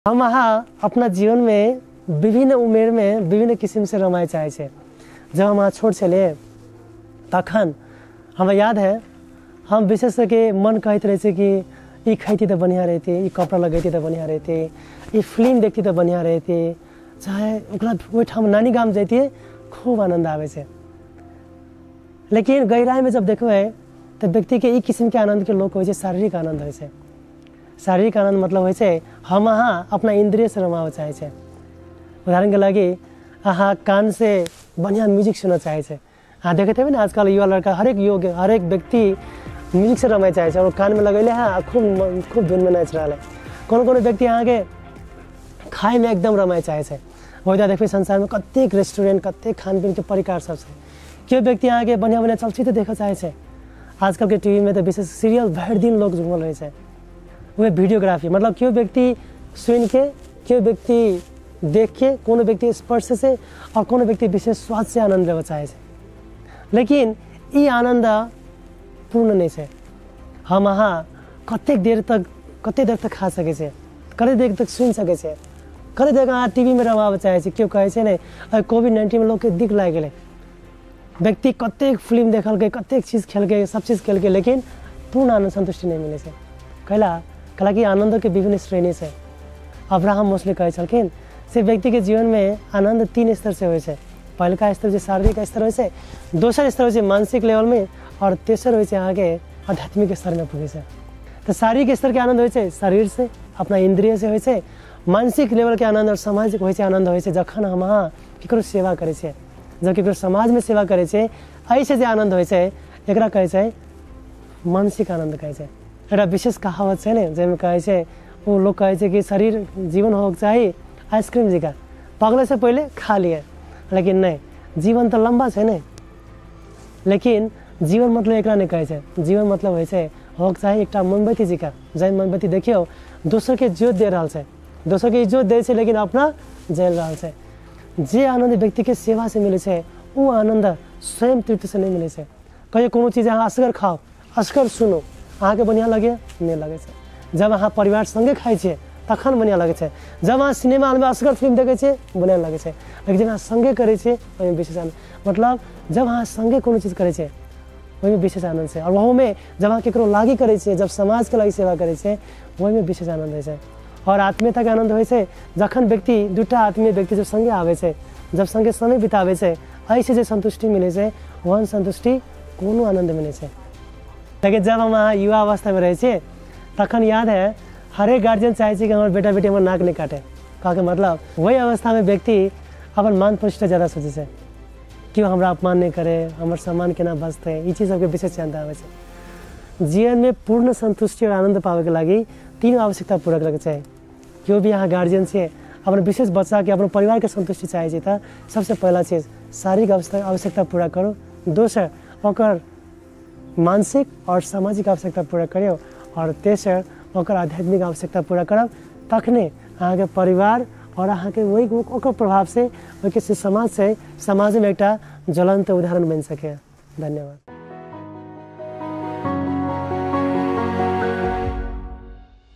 हम अहाँ अपना जीवन में विभिन्न उमेर में विभिन्न किस्म से रमाय चाहे छे। जब हम अहाँ छोट छलियै तखन हमरा याद है, हम विशेष करके मन कहैत रहे छे कि ई खैती तो बढ़िया रहती, ई कपड़ा लगैती तो बढ़िया रहती, ई फिल्म देखती तो बढ़िया रहती, चाहे ओकरा ओहिठाम नानी गाम जैतियै खूब आनंद आबै छै। लेकिन गहराई में जब देखबै तो व्यक्ति के ई किस्म के आनंद के लोक होइ छै शारीरिक आनंद होइ छै। शारीरिक आनंद मतलब होइ छै हम अहाँ अपना इंद्रिय से रमाबऽ चाहै छै। उदाहरण के लागि अहाँ कान से बढ़िया म्यूजिक सुनऽ चाहै छै। अहाँ देखैत हेबै ने आजकल युवा लड़का हरेक योग हरेक व्यक्ति म्यूजिक से रमाय चाहै छै और कान में लगैले है आ खूब खूब धुन में नाचि रहल है। कोनो कोनो व्यक्ति अहाँके खायमे एकदम रमाय चाहै छै। ओहिदा देखबै संसारमे कतेक रेस्टोरेंट कतेक खान पीन के परिकार सब छै। केओ व्यक्ति अहाँके बढ़िया बढ़िया चलचित्र देखऽ चाहै छै। आजकल के टीवी में तो विशेष सीरियल भरि दिन लोग घूमल रहै छै। वह वीडियोग्राफी मतलब केओ व्यक्ति सुनि के, केओ व्यक्ति देख के, कोनो व्यक्ति स्पर्श से और कोनो व्यक्ति विशेष स्वाद से आनंद लेबऽ चाहै छै। लेकिन ई आनंद पूर्ण नहीं छै। हम अहाँ कतेक देर तक खा सकै छै, कतेक देर तक सुनि सकै छै, कतेक देर अहाँ टीवी में रमाबऽ चाहै छै। केओ कहै छै ने कोविड-19 में लोकके दिक लागि गेलै, व्यक्ति कतेक फिल्म देखलकै, कतेक चीज खेलकै, सब चीज खेलकै, लेकिन पूर्ण आनंद संतुष्टि नहीं मिलै छै। कैला कैला कि आनंद के विभिन्न श्रेणी छै। अब्राहम मोस्ले कहै छलखिन से व्यक्ति के जीवन में आनंद तीन स्तर से होइ छै। पहिलका स्तर जे शारीरिक स्तर होइ छै, दोसर स्तर होइ छै मानसिक लेवल में, और तेसर होइ छै अहाँके आध्यात्मिक स्तर में पुगै छै। तो शारीरिक स्तर के आनंद होइ छै शरीर से, अपना इंद्रिय से होइ छै। मानसिक लेवल के आनंद और सामाजिक होइ छै आनंद होइ छै जखन हम अहाँ केकरो सेवा करै छियै, जब केकरो समाज में सेवा करै छियै, एहिसँ जे आनंद होइ छै एकरा कहै छै मानसिक आनंद कहै छै। एकटा विशेष कहावत छै ने जाहिमे कहै छै ओ लोग कहै छै कि शरीर जीवन होबक चाही आइसक्रीम जकाँ, पगले से पहिले खा लिअ। लेकिन नहीं, जीवन तऽ लम्बा छै ने, लेकिन जीवन मतलब एकरा नहि कहै छै। जीवन मतलब होइ छै होबक चाही एकटा मोमबत्ती जकाँ, जाहि मोमबत्ती देखियौ दोसरके जोत दे रहल छै, दोसरके इज्जत दै छै लेकिन अपना जलि रहल छै। जे आनंद व्यक्तिके सेवा से मिलै छै ओ आनंद स्वयं तृप्ति से नहीं मिलै छै। कहियो कोनो चीज अहाँ असगर खाउ, असगर सुनू, अहाँके बढ़िआँ लगैए नहि लगै छै। जब अहाँ परिवार सङ्गे खाइ छियै तखन बढ़िआँ लगै छै। जब अहाँ सिनेमा हॉलमे असगर फिल्म देखै छियै बढ़िआँ लगै छै, लेकिन जब अहाँ सङ्गे करै छियै ओहिमे विशेष आनंद, मतलब जब अहाँ सङ्गे कोनो चीज करै छियै ओहिमे विशेष आनंद छै। और ओहोमे जब अहाँ केकरो लागि करै छियै, जब समाजके लागि सेवा करै छियै, ओहिमे विशेष आनंद होइ छै। और आत्मीयताके आनंद होइ छै जखन व्यक्ति दूटा आत्मीय व्यक्ति जब सङ्गे आबै छै, जब सङ्गे समय बिताबै छै, एहिसँ जे सन्तुष्टि मिलै छै ओहन सन्तुष्टि कोनो आनन्दमे नहि छै। लेकिन जब हम अहाँ युवा अवस्थामे रहै छियै तखन याद है हरेक गार्जियन चाहै छै कि हमर बेटा बेटी हमर नाक नहि काटे। कहके मतलब वही अवस्थामे व्यक्ति अपन मान प्रतिष्ठा ज़्यादा सोचै छै, केओ हमरा अपमान नहि करे, हमर सम्मान केना बचतै, ई चीज सबके विशेष चिंता आबै छै। जीवनमे पूर्ण संतुष्टि और आनंद पाबैके लागि तीन आवश्यकता पूरा करैके चाही। केओ भी अहाँ गार्जियन छियै, अपन विशेष बच्चाके अपन परिवारके संतुष्टि चाहै छै तऽ सबसँ पहिला चीज शारीरिक आवश्यकता पूरा करू, दोसर ओकर मानसिक और सामाजिक आवश्यकता पूरा करियौ, और तेसर ओकर आध्यात्मिक आवश्यकता पूरा करब। तखने अहाँके परिवार और अहाँके वही ओकर प्रभाव से ओहिके समाज से समाजमे एकटा ज्वलंत उदाहरण बनि सकैए। धन्यवाद।